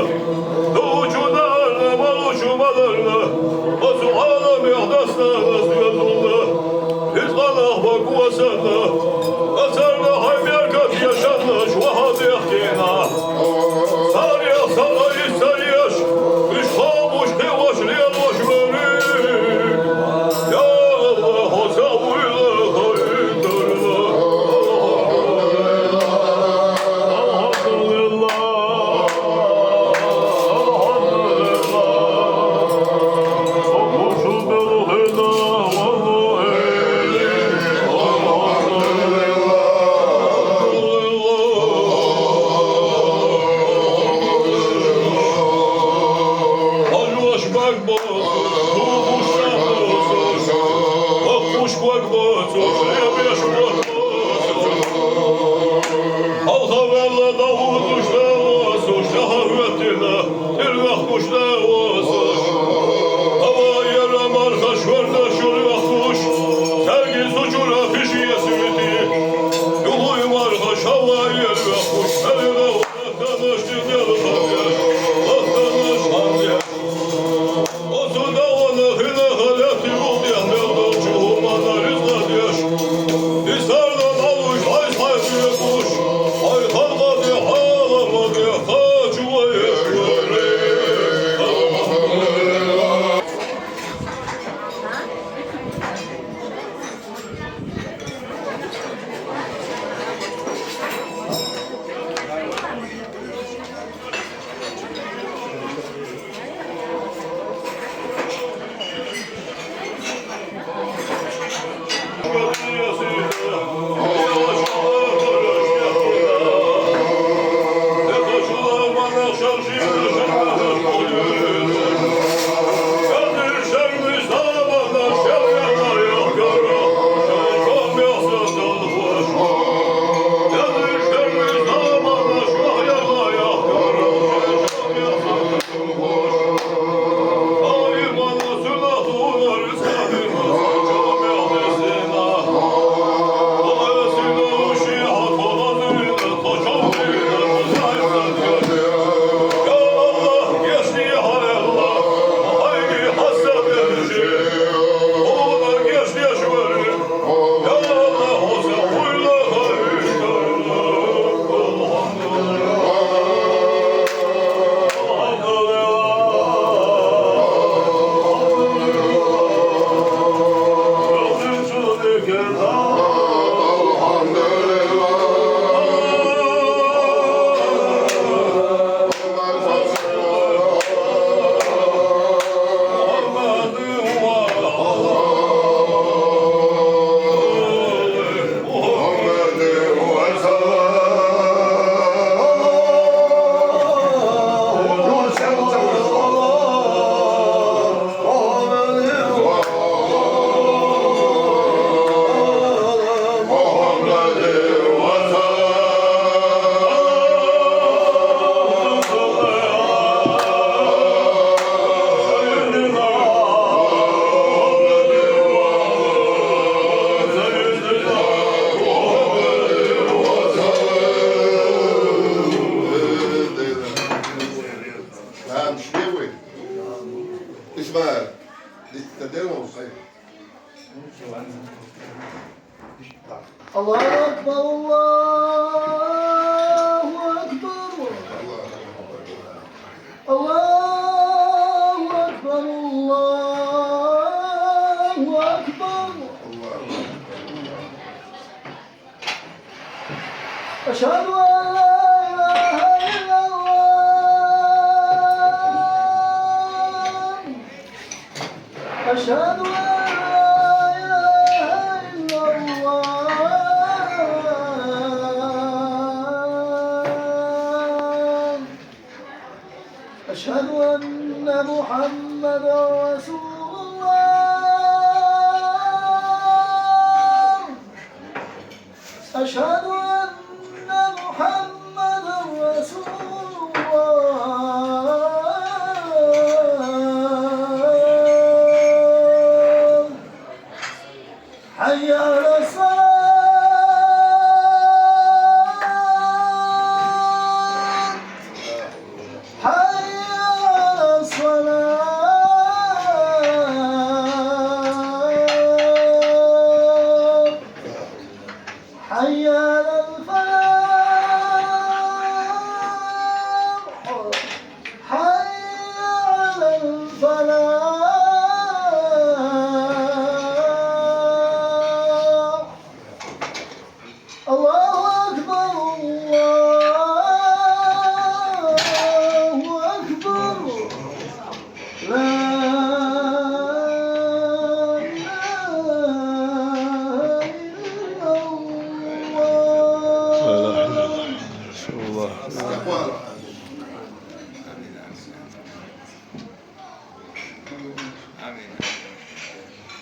дувучу даарна, балучу баларна, оцу гӀаламехь дастагӀнас доьзулна, ризкъанах бакӀвасанна, ацарна хӀай беркат яшанна, швахьа дехкена. Царех сага йиссареш, уьш хабуш, кхиош, лелош верриг. Я Аллагь, хьо сагӀ вуйла, хьо вуьйла. Хьалхаваьлла дагӀудуш да васуш, даха хӀоьттина, тӀервехкуш да васуш. Хьава яра марха шварда шур вехкуш, саги сучура хиш ясвити. Юхуй марха шава яр вехкуш, салира вахтанаш дидел хабеш, вахтанаш хабеш. Оцу давана хина халати улдех мел долчу хӀуманна ризкъа деш. Иса الله أكبر، الله أكبر. الله أكبر، الله أكبر. أشهد أن لا إله إلا الله. أشهد أن لا إله إلا الله. أشهد أن محمدا رسول الله. أشهد أن محمدا رسول الله. حي على الصلاة. حي على الصلاة. حي على الفلاح. حي على الفلاح. الله أكبر، الله أكبر. لا إله إلا الله. لا إله إلا الله. رسول الله. آمين.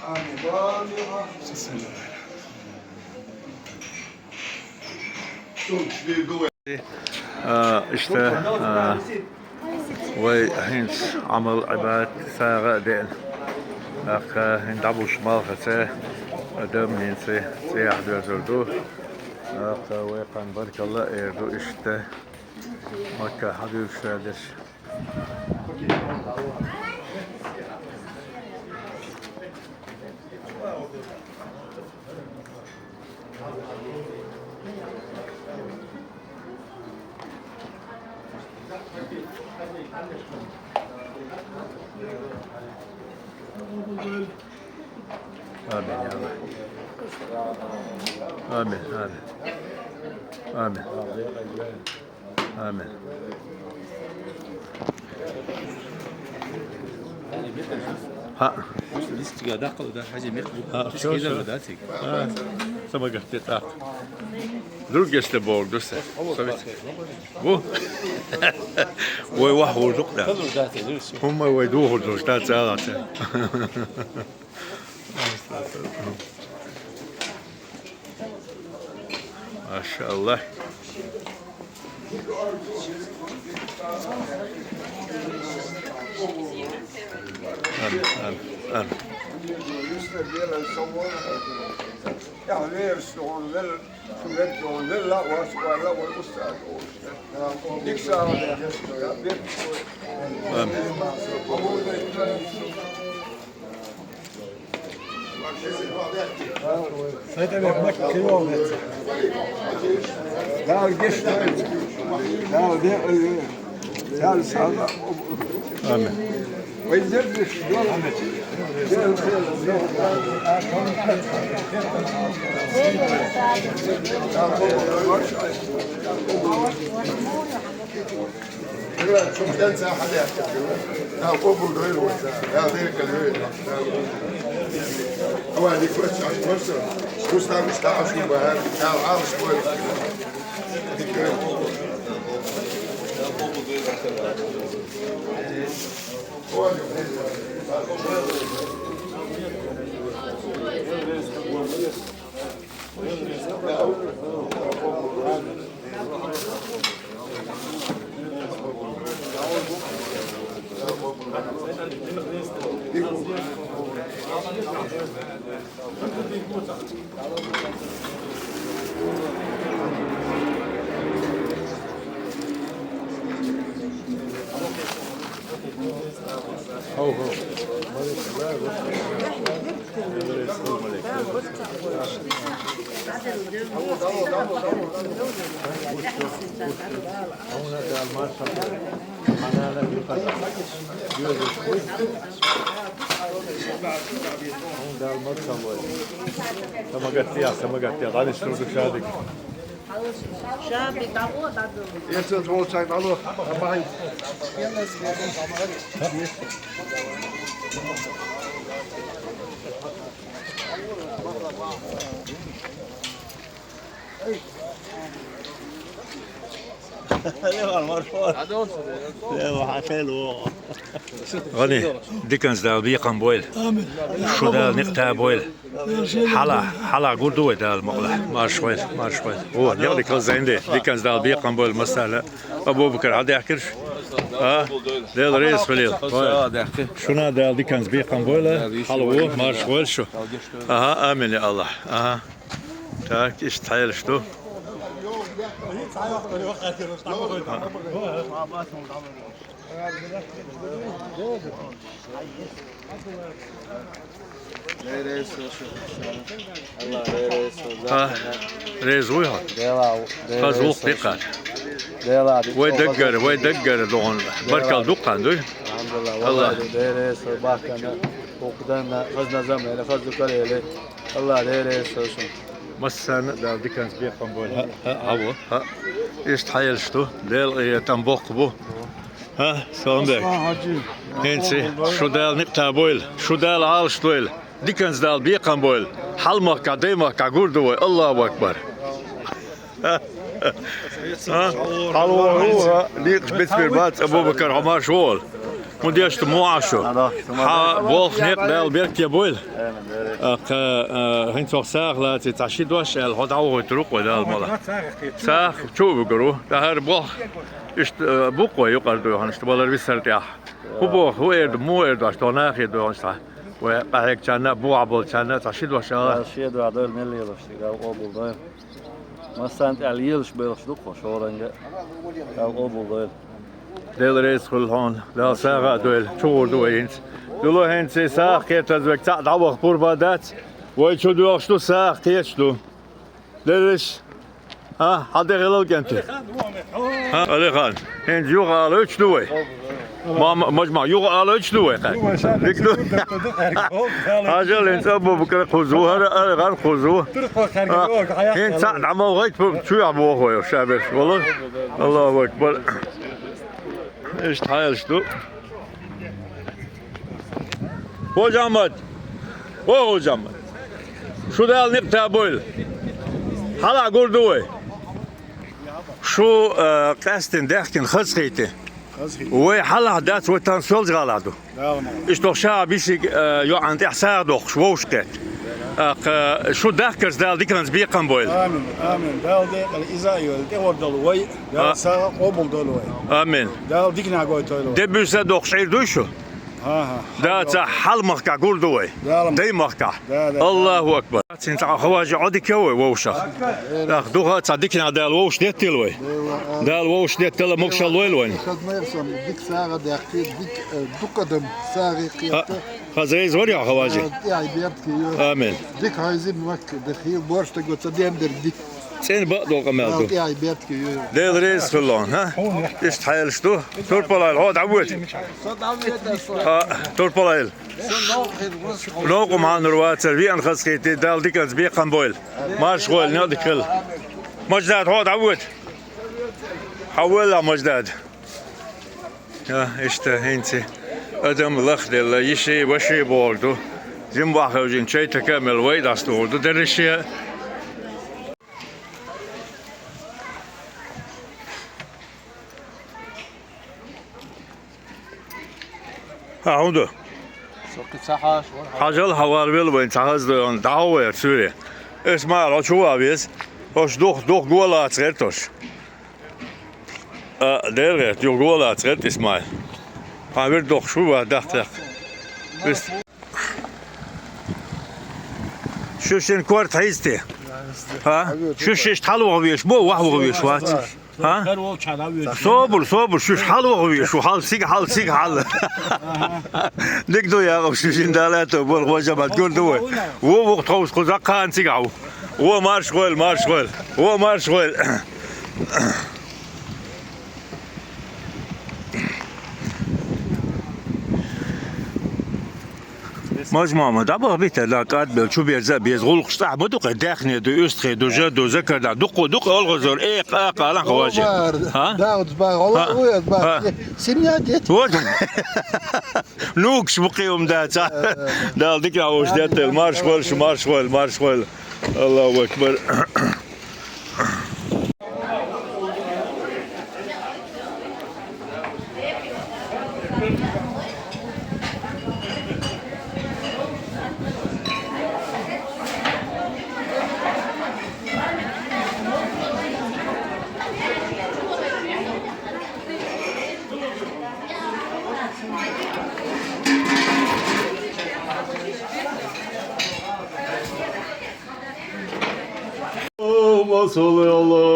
آمين. Э, ишта, э, вай хӀинца Ӏамал-Ӏибадат сагӀа а деана. ТӀаккха хӀинца дӀабуш малхаца адам хӀинца цӀе ахь доьзур ду. ТӀаккха вай кхаьн баркалла а эр ду, ишта Макка хьадуьйцуш дерш. آمين يا الله. آمين، آمين. آمين. آمين. ها. Листига дакъала да, хьажи мекъ бу. ها، Тишкида да, тик. ها. Сама гахте так. Друг геште бор, дусе. Бу. Вай вах вурдук да. Хумма вай ду вурдук да, цала. Машалла. Амин, амин, амин. Амин. Сайтан Мекки Дала гешт дойла. Дала декъала йойла. Дала сагӀа. Амин. Вай зердеш дойла. Самагаттия, самагаттия, дӀанис шуга шадик. Шадик, дӀало, дӀало. Ецо волчак, дӀало. Гъани, диканца Дала бекхам бойла. Амин. Шу Дала никъ тӀа бойла. Хьала, хьала гур ду вай Дала мукъалахь. Марш вай, марш вай. О, дегӀ дика зайнде. Диканца Дала бекхам бойла массарна. Абубакар, хьа даьхкирш? А? Дела реза хуьлийла. Шуна Дала диканца бекхам бойла. Хьала во, марш вай шу. Аха, амин, я Аллахь. Аха. Так, иштта хьелаш ду. Ха, реза вуй хьо? Хаза вукх дикха. Вай даггара, вай даггара догӀун. Баркал дуккхан дуй? Алхьамдулиллахь, Аллахь. Валлахьи, дерес, бахкана, хукданна, хазна замана, хазу карели. Аллахь, дерес, шун. Массарна Дала диканца бекхам бойла. Хьа, хьа, хьа, во, хьа. Иштта хьелаш ду. Дела къинхетам боккха бу. Хьа, Саламбек. Аслан Хьаджи. ХӀинца шу Дала никъ тӀа бойла. Шу Дала Ӏалаш дойла. Диканца Дала бекхам бойла. Хьалмахка, даймахка гур ду вай. Аллаху акбар. ХьалвогӀу, а, дикъаш бицбир бац, Абубакар, хьо марш вогӀал. ХӀун деш ду, муха шу? Хьа болх, некъ Дала беркате бойла. Аккха, а, хӀинца хьо сагӀа лаций, цхьа ши дош аьлла, хьо дӀавохуьйтур ву-кх вай Дала мала. СагӀа чу а вуьгур ву. ТӀаккха хӀара болх иштта, а, бу-кх вай юкъара дуьйхьанаш, тӀа балар висар тӀехь. ХӀун боху, хӀун эр ду, муха эр ду аша тхо нахе дуьйхьанаш цхьа? Вай къахьегначарна, бухахь болчарна цхьа ши дош ала. Ши дош дойла, мел лелаш, Дала къобал дойла. Массарна тӀехь лелаш белхаш ду-кх хьо, шоранга, Дала къобал дойла. Дела реза хуьлда хьуна, Дала сагӀа а дойла, чугӀур ду вай хӀинца. Дуло хӀинца сагӀа кхетаза вайга цхьаъ дӀаваха пурба дац, вай чу доьлхуш ду, сагӀа кхеташ ду. Дерриш, а, хьан тӀе хилал кӀентий? А, Алихан, хӀинца юха алойтуш ду вай? Ма-, ма-, мажма, юха алойтуш ду вай, кхаьн? Дика ду. Хьажал, хӀинца Абубакар кхуза ву, хӀара Алихан кхуза ву. А, хӀинца цхьаъ дӀа ма вахийта, чу яхь боху вай, ша берш. Валлаху акбар. Иштта хьелаш ду. Хожаммад! О, Хожаммад! Шу Дала никъ тӀа бойла. Хьалахь гур ду вай. Шу, э, къаьстина даьхкина хазахийте. Хазахийте. Вай хьалахь дац, вай тахана Соьлжа-ГӀалахь ду. Иштта ша бисиг, э, йоӀана тӀехь сагӀа дохкуш, вовшахкхетта. Аккха, шу дахкарца Дала диканца бекхам бойла. Амин, амин. Дала декъала иза а йойла, тӀехур дала вай. Дала сагӀа къобал дойла вай. Амин. Дала диканехь гойтойла вай. Де буьйса дохкуш Ӏийр дуй шу? ХӀан-хӀа. Даца хьалмахка гур ду вай. Даймахка. Да, да. Аллаху акбар. Цин цхьа хаважи Ӏодика вай вовшах. Ах, духа цхьа диканехь Дала вовш деттийла вай. Дала вовш деттала, могушалла лойла вайна. Дика сагӀа даьккхи, дика, э, дукха адам сагӀи кхетта. Хаза реза варий хьо, хаважи? Дала тӀехь беркате йойла. Амин. Дика хьайзина вакка, дика хила борш тего ца дем дерг дика. ЦӀена бакъдолу къамел ду. Дала тӀехь беркате йойла. Дела реза хуьлда хьуна, хӀа? Иштта хьелаш ду. Турпалайл, хьо дӀавоьду. А, Турпалайл. Новкъа ма хьанур вацара, веана хазахийте, Дала диканца бекхам бойла. Марша гӀойла, некъ дика хила. Маждад, хьо дӀавоьду. Хьан вуьйлла, Маждад? Я, иштта хӀинца адам лахделла, йиши, ваши бохур ду. Жимма бахьа хевшина чай така а мелла, вай дӀасадухур ду деррише. Хьан хӀун ду? Со кхин ца хьаша вара. Хьажал, хьан вала велла вайн цхьа хаза дойгӀан, дӀахьо вера суьйре. Исмаил, хьо чу ван веза. ХӀорш дух, дух голаца гӀерта хӀорш. А, дера гӀерта, юха голаца гӀерта Исмаил. Хьан вир дохуш ву ван дахтех. Вист. Шу шин корта хьийзате? ХӀа? Шу шишта хьалваха веш бу, ваха ваха веш вац? А? Собур, собур, шуьш хьалвохаве, шу хьал, цига хьал, цига хьал. Дика ду, Якъуб, шу шин далето, бол хожамат гур ду вай. Во, вух тховс кхуза кхана цига хьав. Во, марш гойла, марш гойла. Во, марш гойла. Маж-мама, дӀабаха бита, да, кӀадбел, чу берза, без гӀулакхаш цӀахь ма дукха, даьхне ду, уьстхе ду, жа ду, закар да, дукха, дукха, олгӀазор, э, къа, къа, лан хаважи. Бар, А? Да, вот, бар, Ха? Ой, бар. Ха? Семья, дети. Вот. Нукаш бу кхиум даца. Э, э. Дал дика уж деттел, марш гойла шу, марш гойла, марш гойла. Аллаху акбар. اللهم صل على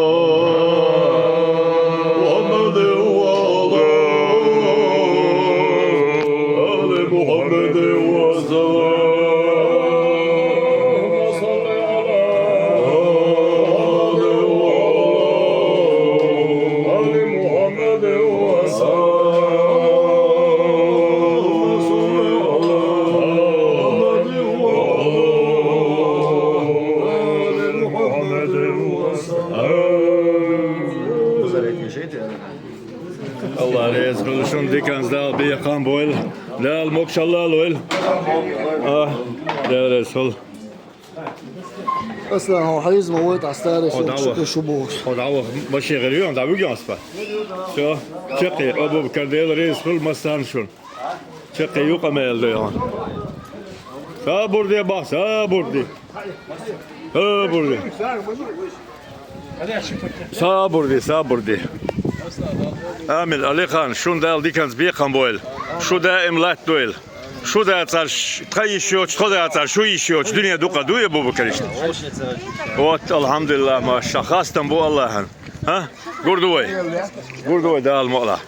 محمد وعلى آل محمد وسلم. اللهم صل على محمد وعلى آل محمد وسلم. اللهم صل على محمد وعلى آل محمد وسلم. Аллах раьза хуьлда шун, диканца Дала бекхам бойла. Дала могашалла лойла. А, Дала раьза хуьлда. Аслан, хьо хьайза ма вайта, астаре Хьо сон дӀаваха. Чу шу бохуш. Хьо дӀаваха, машен гӀир ю, дӀавига аспа. Всё. Чаккхе, Абубакар, Дала раьза хуьлда массарна шун. Чаккхе юкъа мел дай хьуна. Сабур де бах, сабур де. Сабур де. Сабур де, сабур де. Амин, Алихан, шун Дала диканца бекхам бойла. Шу даим латтадойла. Шу дацар ш-, тха йиш йоцуш, тхо дацар шу йиш йоцуш, дуьне дукха дуй, Абубакар, иштта? Вот, алхьамдулиллах, машаллах, хастам бу Аллахьан. А? Гур ду вай. Гур ду вай, Дала мукъалахь.